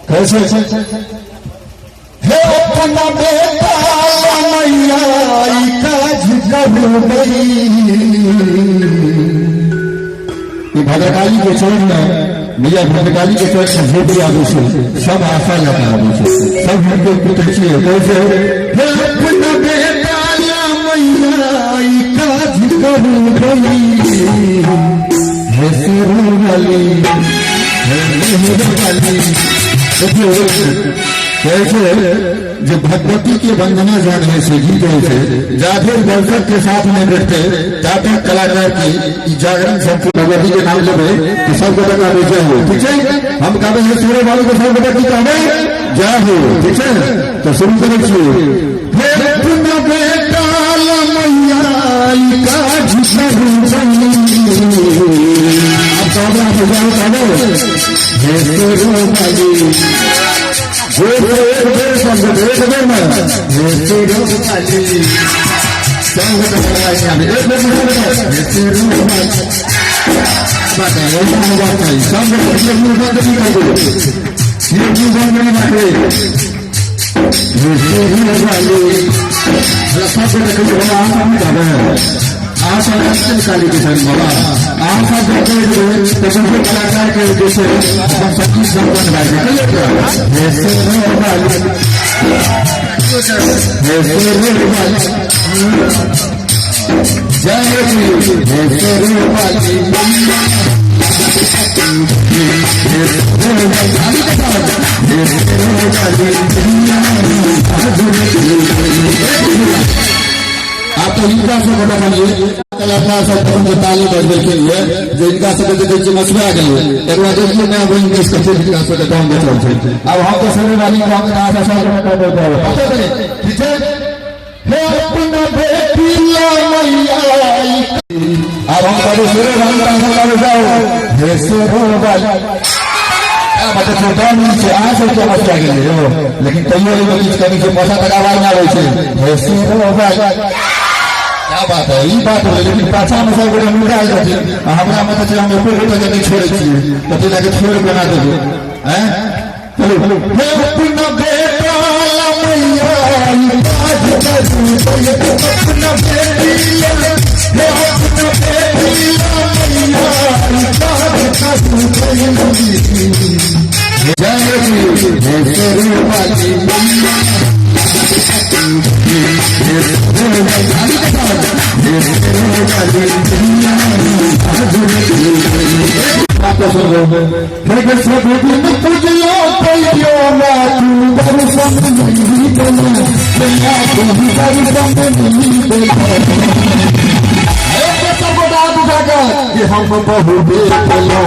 कैसे हे अपना बेटा मैया काज करू गई। ई भद्रकाली के चरण में मैया भद्रकाली के चरण में जे भी आबै छै सब आशा लऽ कऽ आबै छै, सब हुनके पुत्र छियै। कैसे हे अपना बेटा मैया काज करू गई, हे शेरोवाली, हे मेहरवाली। देखियौ कैसे जे भगवती के वंदना जहन होइ छै, गीत होइ छै, जाधरि दर्शक के साथ नहि बैठते तातक कलाकार के ई जागरण संपूर्ण। भगवती के नाम लेबै तो सब गोटा कहबै जय हो, ठीक छै? हम कहबै हे शेरोवाली के सब गोटा की कहबै? जय हो, ठीक छै? तो शुरू करै छियै। हे अपना बेटा मैया काज करू गई। अब कहबै आप जय हो कहबै हे शेरोवाली। जोर से एक बेर सब एक बेर में हे शेरोवाली। सब गोटा कहबै एक बेर में हे शेरोवाली। बात है, एक में बात है, सब गोटा एक में बात नहीं करते, एक में बात नहीं करते। हे शेरोवाली सब गोटा कहियो बाबा आशा नहीं कहबै, आशा काली के संग बाबा आशा जब तो सबके कलाकार के जे छै अपन संगीत संपन्न भए गेल। कहियो हे शेरोवाली, हे शेरोवाली, जय हे शेरोवाली, हे शेरोवाली, हे। आप तो हिनका सब बता कलाकार सब के ताली बजबै के लिए जे हिनका सबके देखै छियै मसुआ गेलै। एक बार देखिए नया बहिन के कते हिनका सबके दाम बचल छै। अब हम तो शेरोवाली के हम आशा सब कहबै पता चले, ठीक छै? हे अपना बेटी मैया। अब हम कहबै शेरोवाली का हम कहबै जाओ हे शेरोवाली। मतलब छोटा नहीं छै, अहाँ सबके मसुआ गेलै हो, लेकिन तैयो एगो चीज कनी छै, पैसा तक आवाज नहि आबै छै। हे शेरोवाली, क्या बात है, ई बात होलै। लेकिन पाछा में सब गोटे मुर्गा छथिन आ हमरा मत छै, हम एको गोटे के नहि छोड़ै छियै, कथी लए के छोड़ केना देबै? हैं, चलू। हे अपना बेटा मैया काज करू, अपना बेटी, हे अपना बेटी मैया काज करू। जय हे शेरोवाली, हे शेरोवाली, आप सुन रहे हो। फिर सब दिन पूजलो पैयो ना तू दर्शन नहीं देना, मैया तू दर्शन नहीं देना। एक सब गोटा हाथ उठाकर कि हम बहु देखलो।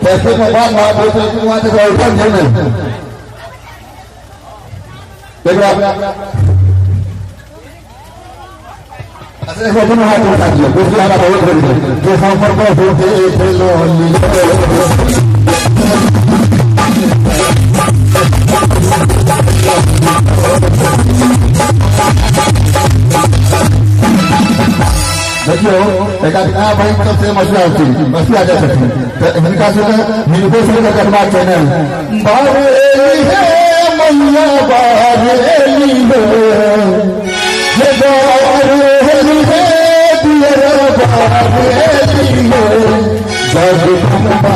पैसे के बाद बात होते लेकिन वहां तक ऊपर नहीं देखो दोनों हाथ उठा दिया, दूसरी हाथ बहुत बड़ी जो संपर्क होते लो। देखियो एक आध बहिन सबसे मसला होती मसला जा सकती तो हिनका सबके हिनको सबके करबाक छै ने। बारेली हे मैया बारेली हे, हे बारेली हे दियर बारेली हे, जगदम्बा